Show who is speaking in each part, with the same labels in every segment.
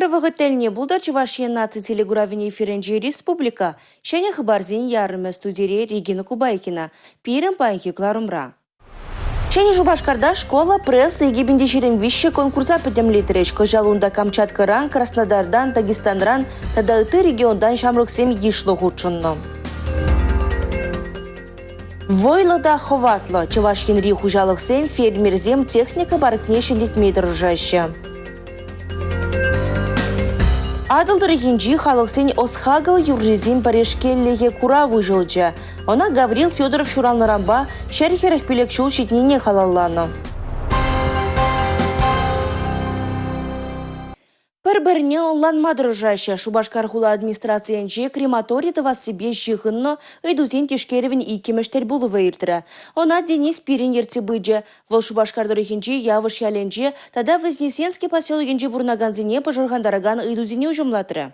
Speaker 1: Тӳрӗ вӑхӑт тӗлне пултӑр Чӑваш Ен наци телекуравӗн эфирӗнчи «Республика» ҫӗнӗ хыпарсен ярӑмӗ студире Регина Кубайкина. Пирӗн паянхи кӑларӑмра. Ҫӗнӗ Шупашкарта «Школа пресс 2023» конкурса пӗтӗмлетрӗҫ. Кӑҫал унта Камчаткӑран, Краснодартан, Дагестанран тата ытти регионтан ҫамрӑксем йышлӑ хутшӑннӑ. Вӑйлӑ та хӑватлӑ Чӑваш Енри хуҫалӑхсем, фермерсем техника паркне ҫӗнетме тӑрӑшаҫҫӗ. Атӑл тӑрӑхӗнчи халӑхсен ӑс-хакӑл юррисен пӗрешкеллӗхӗ курав уҫӑлчӗ. Ӑна Гаврил Федоров ҫуралнӑранпа 145 ҫул ҫитнине халалланӑ. Пӗр-пӗрне ӑнланма тӑрӑшаҫҫӗ. Шупашкар хула администрацийӗнче крематори тӑвассипе ҫыхӑннӑ ыйтусен тишкерӗвӗн иккӗмӗш тӗлпулӑвӗ иртрӗ. Ӑна Денис Спирин ертсе пычӗ. Вӑл Шупашкар тӑрӑхӗнчи Явӑш ялӗнче тата Вознесенски поселокӗнче пурӑнакансене пӑшӑрхантаракан ыйтусене уҫӑмлатрӗ.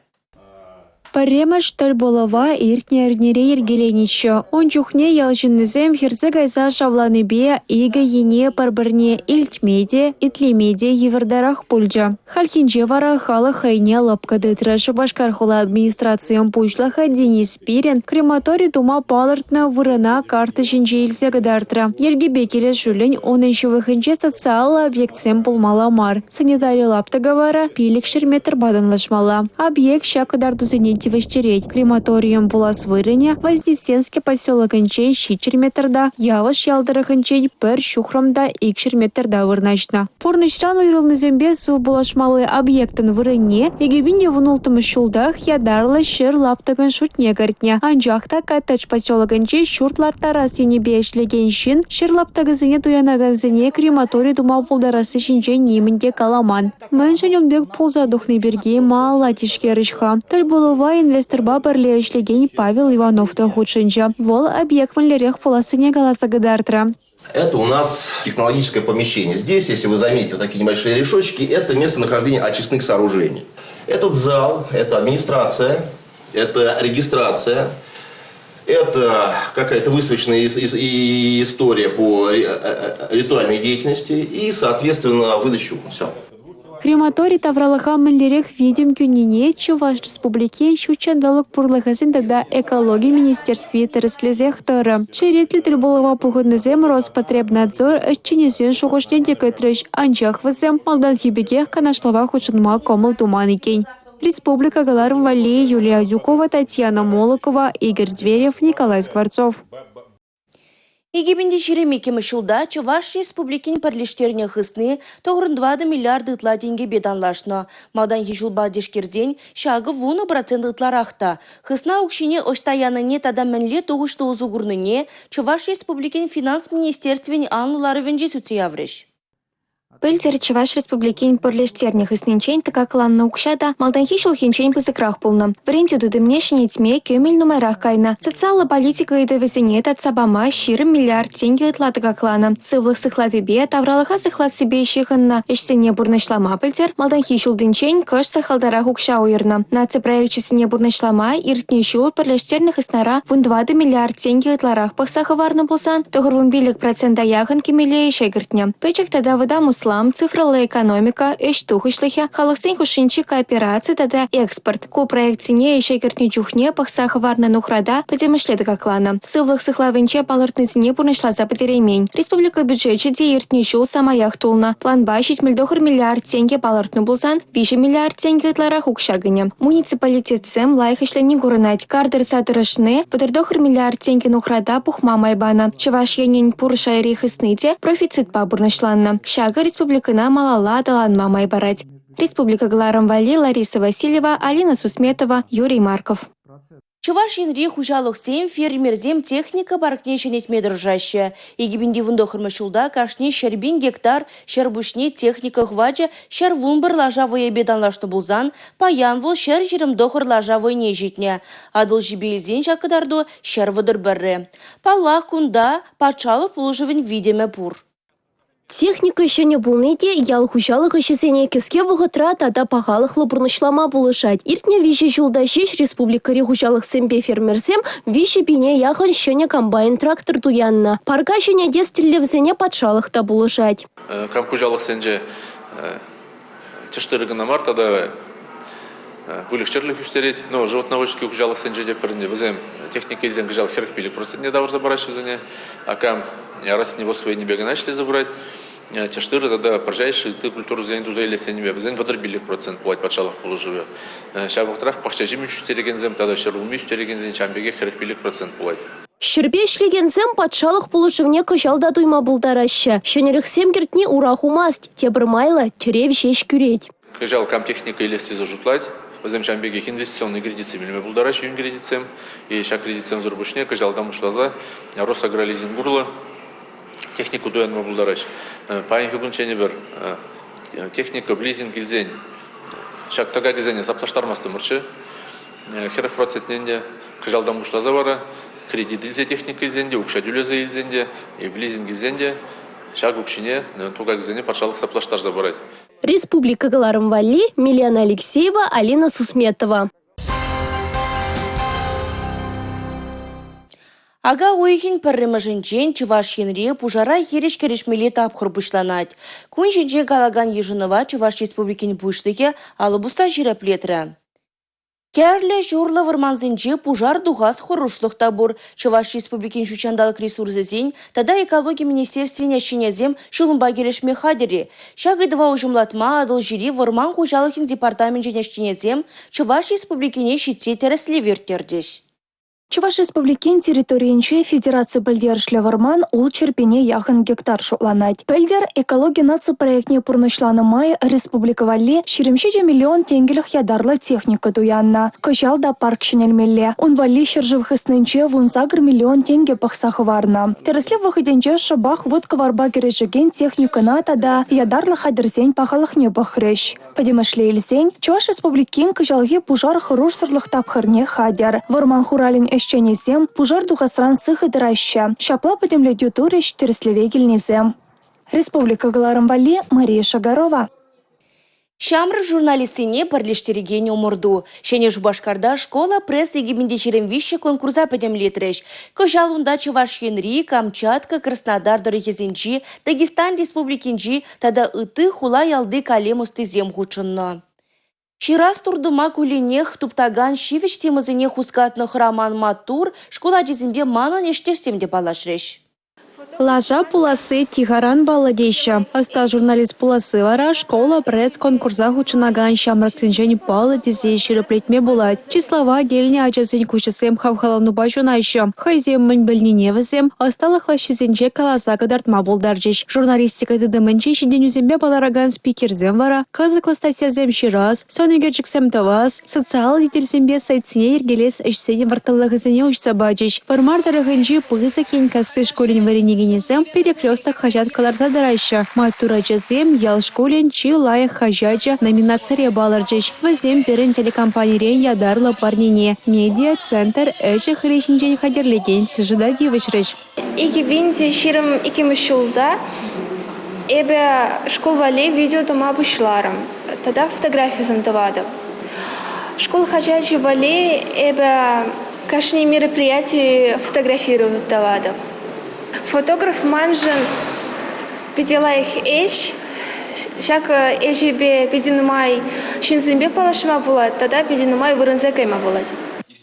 Speaker 2: Пӗрремӗш тӗл пулӑва иртнӗ эрнере йӗркеленӗччӗ. Ун чухне ял ҫыннисем хӗрсе кайса шавланипе икӗ ене пӗр-пӗрне илтме те, итлеме те йывӑртарах пулчӗ. Хальхинче вара халӑх хӑйне лӑпкӑ тытрӗ. Шупашкар хула администрацийӗн пуҫлӑхӗ Денис Спирин крематори тума палӑртнӑ вырӑна карта ҫинче илсе кӑтартрӗ. Йӗркепе килӗшӳллӗн унӑн ҫывӑхӗнче социаллӑ объектсем пулмалла мар. Санитари лаптӑкӗ вара 500 метрпа танлашмалла. Объект ҫак кӑтартусене тивӗҫтерет. Крематорийӑн пулас вырӑнӗ Вознесенски поселокӗнчен 700 метрта, Явӑш ял тӑрӑхӗнчен пӗр ҫухрӑм та 200 метрта вырнаҫнӑ. Пурнӑҫран уйрӑлнисемпе сыв пулӑшмалли объектӑн вырӑнне 2016-мӗш ҫултах ятарлӑ ҫӗр лаптӑкӗн шутне кӗртнӗ. Анчах та коттедж поселокӗнче ҫурт ларттарас енӗпе ӗҫлекен ҫын ҫӗр лаптӑкӗсене туянакансене крематори тума пултарасси ҫинчен нимӗн те каламан. Мӗншӗн ун пек пулса тухни пирки малалла тишкерӗҫ-ха. Тӗл пулӑва инвесторпа пӗрле ӗҫлекен Павел Иванов та хутшӑнчӗ. Вӑл объект мӗнлерех пулассине каласа кӑтартрӗ.
Speaker 3: Это у нас технологическое помещение. Здесь, если вы заметите, вот такие небольшие решеточки, это местонахождение очистных сооружений. Этот зал, это администрация, это регистрация, это какая-то выставочная история по ритуальной деятельности и, соответственно, выдачу. Все.
Speaker 2: Крематори тавралӑха мӗнлерех витӗм кӳнине Чӑваш Республикин ҫут ҫанталӑк пурлӑхӗсен тата экологи министерстви тӗрӗслесех тӑрӗ. Черетлӗ тӗл пулӑва пухӑннисем Роспотребнадзор ӗҫченӗсен шухӑшне те кӗтрӗҫ, анчах вӗсем малтанхи пекех канашлӑва хутшӑнма кӑмӑл туман иккен. Республика кӑларӑм валли Юлия Адюкова, Татьяна Молокова, Игорь Зверев, Николай Скворцов.
Speaker 1: 2022 ҫулта Чӑваш Республикин пӗрлештернӗ хысни 94 миллиард ытла тенкӗпе танлашнӑ. Малтанхи ҫулпа тишкерсен ҫакӑ 10% ытларах та. Хысна укҫине ӑҫта янине тата мӗнле тухӑҫлӑ усӑ курнине Чӑваш Республикин финанс министерствин анлӑ ларӑвӗнче сӳтсе яврӗҫ.
Speaker 4: Пӗлтӗр Чӑваш Республикин пӗрлештернӗ хыснинчен тӑкакланнӑ укҫа та малтанхи ҫулхинчен пысӑкрах пулнӑ. Вӗрентӳ тытӑмне ҫӗнетме кӗмӗл нумайрах кайнӑ. Социаллӑ политика ыйтӑвӗсене татса пама 20 миллиард тенкӗ ытла тӑкакланӑ. Сывлӑх сыхлавӗпе, тавралӑха сыхлассипе ҫыхӑннӑ ӗҫсене пурнӑҫлама пӗлтӗр малтанхи ҫултинчен кӑшт сахалтарах укҫа уйӑрнӑ. Наци проекчӗсене пурнӑҫлама иртнӗ ҫул пӗрлештернӗ хыснара 14 миллиард тенкӗ ытларах пӑхса хӑварнӑ пулсан, 95 процента яхӑн кӗмӗле ӗҫе кӗртнӗ. Пӗчӗк тата вӑтам услам, цифрӑллӑ экономика, ӗҫ тухӑҫлӑхӗ, халӑхсен хушшинчи коопераци тата экспорт. Ку проектсене ӗҫе кӗртнӗ чухне пӑхса хӑварнӑ нухрата пӗтӗмӗшле тӑкакланӑ. Сывлӑх сыхлавӗнче палӑртнисене пурнӑҫласа пӗтереймен. Республика бюджечӗ те иртнӗ ҫул самаях тулнӑ. Планпа 79 миллиард тенкӗ палӑртнӑ пулсан, 3 миллиард тенкӗ ытларах укҫа кӗнӗ. Муниципалитетсем лайӑх ӗҫлени курӑнать. Кар тӑрса тӑрӑшни 39 миллиард тенкӗ нухрата пухма май панӑ. Чӑваш Енӗн пур шайри хысни те профицитпа пурнӑҫланнӑ. Ҫакӑ республикӑна малалла аталанма май парать. Республика кӑларӑм валли Лариса Васильева, Алина Сусметова, Юрий Марков.
Speaker 1: Чӑваш Енри хуҫалӑхсем, фермерсем техника паркне ҫӗнетме тӑрӑшаҫҫӗ. 2019 ҫулта кашни 100 000 гектар ҫӗр пуҫне техника хӑвачӗ 111 лаша вӑйӗпе танлашнӑ пулсан, паян вӑл 129 лаша вӑйне ҫитнӗ. Атӑлҫипе илсен ҫак кӑтарту 131-ре. Паллах, кунта патшалӑх пулӑшӑвӗн витӗмӗ пур.
Speaker 5: Техника ҫӗнӗ пулни те ял хуҫалӑх ӗҫӗсене кӗске вӑхӑтра тата пахалӑхлӑ пурнӑҫлама пулӑшать. Иртнӗ 3 ҫулта ҫеҫ республикӑри хуҫалӑхсемпе фермерсем 3 пине яхӑн ҫӗнӗ комбайн-трактор туяннӑ. Парка ҫӗнетес тӗллевсене патшалӑх та пулӑшать.
Speaker 6: Кам хуҫалӑхсенче тӗш тырӑ кӑна мар тата. выльӑх-чӗрлӗх ӳстерет. Но животноводческий хуҫалӑхсенче те пӗр вӗсем техника илсен кӑҫал 45 процентне тавӑрса параҫҫӗ вӗсене. А кам растениеводство енӗпе кӑна ӗҫлесе пырать, тӗш-тырӑ тата пӑрҫа йышши ытти культурӑсене туса илес енӗпе вӗсен 35% пулать патшалӑх пулӑшӑвӗ. Ҫав вӑхӑтрах пахча ҫимӗҫ ӳстерекенсем тата ҫӗрулми ӳстерекенсен ҫавӑн пекех 45% пулать.
Speaker 5: Ҫӗрпе ӗҫлекенсем патшалӑх пулӑшӑвне кӑҫал та туйма пултараҫҫӗ. Ҫӗнӗлӗхсем кӗртни ура хумасть, тепӗр майлӑ тӗрев ҫеҫ кӳрет.
Speaker 6: Кӑҫал кам техника илес тесе шутлать, вӗсем ҫавӑн пекех инвестиционный кредитсем илме пултараҫҫӗ, йӳн кредитсем. И ҫак кредитсемсӗр пуҫне кӑҫалтан пуҫласа Росагролизинг урлӑ техника туянма пултараҫ. Паянхи кунччен эпир техника в лизинг илсен ҫак тӑкакӗсене саплаштармастӑмӑрччӗ. 40 процентне ӗнтӗ кӑҫалтан пуҫласа вара кредит илсе техника илсен те, укҫа тӳлесе илсен те, в лизинг илсен те ҫак укҫине тӑкакӗсене патшалӑх саплаштарса парать.
Speaker 5: Республика кӑларӑм валли Милена Алексеева, Алина Сусметова.
Speaker 1: Ака уйӑхӗн пӗрремӗшӗнчен Чӑваш Енре пушара хирӗҫ кӗрешмелли тапхӑр пуҫланать. Кун ҫинчен калакан йышӑнӑва Чӑваш Республикин Пуҫлӑхӗ алӑ пусса ҫирӗплетрӗ. Кӗрлӗ-ҫурлӑ вӑрмансенче пушар тухас хӑрушлӑх та пур. Чӑваш Республикин ҫут ҫанталӑк ресурсӗсен тата экологи министерствин ӗҫченӗсем ҫулӑмпа кӗрешме хатӗр-и? Ҫак ыйтӑва уҫӑмлатма Атӑлҫири вӑрман хуҫалӑхӗн департаменчӗн ӗҫченӗсем Чӑваш Республикине ҫитсе тӗрӗслев ирттерчӗҫ.
Speaker 7: Чӑваш Республикин территорийӗнче федераци пӗлтерӗшлӗ вӑрман 600 пине яхӑн гектар шутланать. Пӗлтӗр экологи наци проектне пурнӑҫланӑ май республика валли 27 миллион тенкӗлӗх ятарлӑ техника туяннӑ. Кӑҫал та парк ҫӗнелмелле. Ун валли ҫӗршыв хыснинче 18 миллион тенкӗ пӑхса хӑварнӑ. Тӗрӗслев вӑхӑтӗнче шӑпах вут-кӑварпа кӗрешекен техникӑна тата ятарлӑ хатӗрсен пахалӑхне пӑхрӗҫ. Пӗтӗмӗшле илсен, Чӑваш Республикин кӑҫалхи пушар хӑрушсӑрлӑх тапхӑрне хатӗр. Вӑрман хуралӗн ӗҫченӗсем пушар тухасран сыхӑ тӑраҫҫӗ. Ҫапла пӗтӗмлетӳ турӗҫ тӗрӗслеве килнисем. Республика кӑларӑм валли Мария Шагарова.
Speaker 1: Ҫамрӑк журналистсене пӗрлештерекен ӑмӑрту. Ҫӗнӗ Шупашкарта «Школа пресс 2023» конкурса пӗтӗмлетрӗҫ. Кӑҫал унта Чӑваш Енри, Камчатка, Краснодар тӑрӑхӗсенчи, Дагестан Республикинчи тата ытти хула-ялти калем ӑстисем хутшӑннӑ. Ҫырас туртӑма кулленех туптакан ҫивӗч темӑсене хускатнӑ хӑраман маттур шкул ачисемпе манӑн ӗҫтешсем те паллашрӗҫ.
Speaker 2: Лаша пуласси тихаран паллӑ теҫҫӗ. Ӑста журналист пуласси вара «Школа пресс» конкурса хутшӑнакан ҫамрӑксенчен паллӑ тесе ҫирӗплетме пулать. Чыслава килнӗ ачасен куҫӗсем хавхаланупа ҫунаҫҫӗ. Хӑйсем мӗн пӗлнине вӗсем ӑсталӑх лаҫҫисенче каласа кӑтартма пултарчӗҫ. Журналистика тытӑмӗнче ҫитӗнӳсемпе палӑракан спикерсем вара кӑсӑклӑ статьясем ҫырас, сӑн ӳкерчӗксем тӑвас, социаллӑ тетелсемпе сайтсене йӗркелес ӗҫсен вӑрттӑнлӑхӗсене уҫса пачӗҫ. Вӑрмар тӑрӑхӗнчи Пысӑк Енккасси шкулӗн вӗренекенӗсем «Перекресток» хаҫат кӑларса тӑраҫҫӗ. Маттур ачасем ял шкулӗн чи лайӑх хаҫачӗ номинацире палӑрчӗҫ. Вӗсем пирӗн телекомпанирен ятарлӑ парнене – медиа-центр ӗҫӗ-хӗлӗ ҫинчен хатӗрлекен сюжета тивӗҫрӗҫ.
Speaker 8: 2022 ҫулта эпӗ шкул валли видео тума пуҫларӑм тата фотографисем тӑватӑп. Шкул хаҫачӗ валли эпӗ кашни мероприяти фотографировать тӑватӑп. Фотограф маншӑн питӗ лайӑх ӗҫ. Ҫак ӗҫӗпе питӗ нумай ҫынсемпе паллашма пулать тата питӗ нумай вырӑнсене кайма пулать.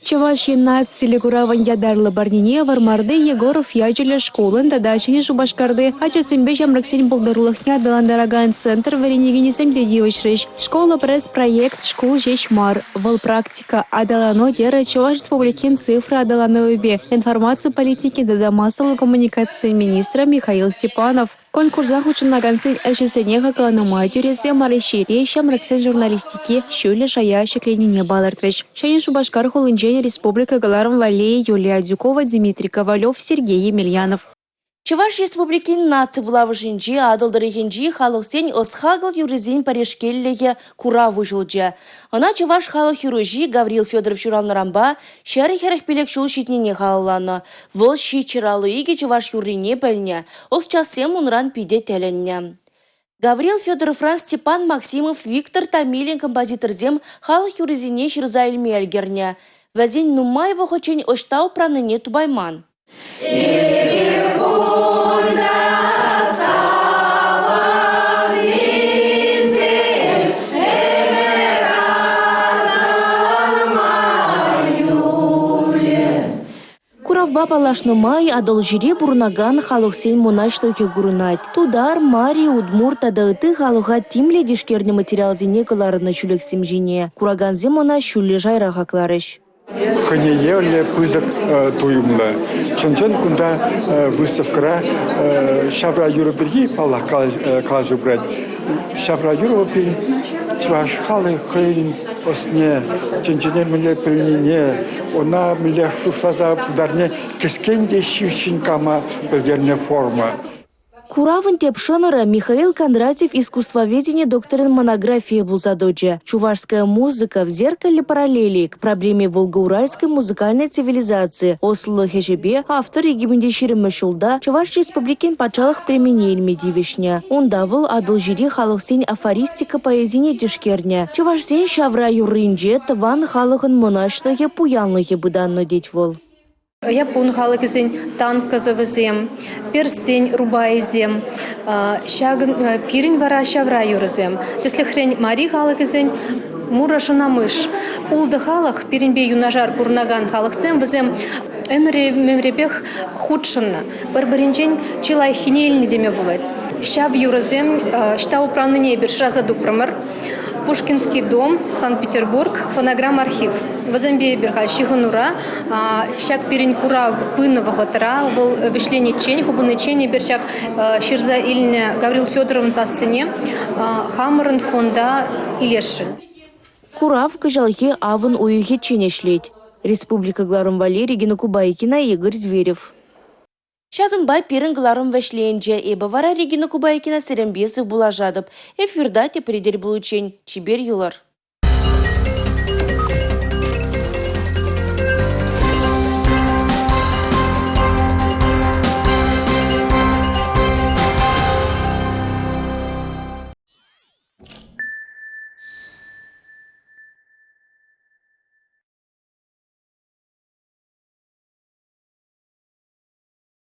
Speaker 2: Чӑваш Ен наци телекуравӗн ятарлӑ парнине Вӑрмарти Егоров ячӗллӗ шкулӑн тата Ҫӗнӗ Шупашкарти ачасемпе ҫамрӑксен пултарулӑхне аталантаракан центр вӗренекенӗсем те тивӗҫрӗҫ. «Школа пресс» проект шкул ҫеҫ мар, вӑл практика, аталану терӗ Чӑваш Республикин цифра аталанӑвӗпе информаци политикин тата массӑллӑ коммуникацисен министрӗ Михаил Степанов. Конкурса хутшӑнакансен ӗҫӗсене хакланӑ май тӳресем Раҫҫейре ҫамрӑксен журналистики ҫӳллӗ шая ҫӗкленнине палӑртрӗҫ. Ҫӗнӗ Шупашкар хулинчен республика кӑларӑм валли Юлия Адюкова, Дмитрий Ковалев, Сергей Емельянов.
Speaker 1: Чӑваш Республикин наци вулавӑшӗнче Атӑл тӑрӑхӗнчи халӑхсен ӑс-хакӑл юррисен пӗрешкеллӗхӗ курав уҫӑлчӗ. Ӑна чӑваш халӑх юрӑҫи Гаврил Федоров ҫуралнӑранпа 145 ҫул ҫитнине халалланӑ. Вӑл 752 чӑваш юррине пӗлнӗ, ӑсчахсем унран питӗ тӗлӗннӗ. Гаврил Федоровран Степан Максимов, Виктор Томилин композиторсем халӑх юррисене ҫырса илме ӗлкӗрнӗ. Вӗсен нумай вӑхӑтчен ӑҫта упраннине тупайман.
Speaker 9: Эпир кунта савӑннисем ӗмӗр асӑнса.
Speaker 1: Куравпа паллашнӑ май Атӑлҫире пурӑнакан халӑхсен мӑнаҫлӑхӗ курӑнать. Тутар, мари, удмурт тата ытти халӑха тимлӗ тишкернӗ материалсене кӑларнӑ ҫӳлӗксем ҫине. Куракансем ӑна ҫӳллӗ шайра хакларӗҫ.
Speaker 10: Хӑйне евӗрлӗ пысӑк туйӑмлӑ. Чӑн-чӑн кунта выставкӑра ҫавра юрӑ пирки, паллах, калаҫу пырать. Ҫавра юрӑ пирӗн чӑваш халӑхӗ хӑйӗн ӑсне, тӗнчене мӗнле пӗлнине, ӑна мӗнле шутласа пултарнине кӗскен те ҫивӗччӗн кама пӗлтернӗ форма.
Speaker 1: Куравӑн тӗп шӑнӑрӗ Михаил Кондратьев искусствоведени докторӗн монографийӗ пулса тӑчӗ. «Чувашская музыка в зеркале параллелей к проблеме волго-уральской музыкальной цивилизации» ӑслӑлӑх ӗҫӗпе автор 2020-мӗш ҫулта Чӑваш Республикин патшалӑх премине илме тивӗҫнӗ. Унта вӑл Атӑлҫири халӑхсен афористика поэзине тишкернӗ. Чӑвашсен ҫавра юрринче тӑван халӑхӑн мӑнаҫлӑхӗ, пуянлӑхӗ пытаннӑ тет вӑл.
Speaker 11: Яппун халӑхӗсен танкӑсӑвӗсем, перссен рубайӗсем, ҫакӑн пирӗн вара ҫавра юрӑсем. Тӗслӗхрен, мари халӑхӗсен мура шӑнамыш. Ултӑ халӑх пирӗнпе юнашар пурӑнакан халӑхсем вӗсем ӗмӗр-ӗмӗрӗпех хутшӑннӑ, пӗр-пӗринчен чи лайӑххине илнӗ теме пулать. Ҫав юрӑсем ӑҫта упраннине эпир шыраса тупрӑмӑр. Пушкинский дом, Санкт-Петербург, фонограмм архив. Вӗсемпе эпир халь ҫыхӑнура. Ҫак пирӗн курав пынӑ вӑхӑтра, вӑл вӗҫлениччен, хупӑниччен эпир ҫак ҫырса илнӗ Гаврил Федоровӑн сассине хамӑрӑн фонда илесшӗн.
Speaker 1: Курав кӑҫалхи авӑн уйӑхӗччен ӗҫлет. Республика кӑларӑм валли Регина Кубайкина, Игорь Зверев. Ҫакӑнпа пирӗн кӑларӑм вӗҫленчӗ. Эпӗ вара Регина Кубайкина сирӗнпе сывпуллашатӑп. Эфирта тепре тӗл пуличчен. Чипер юлӑр.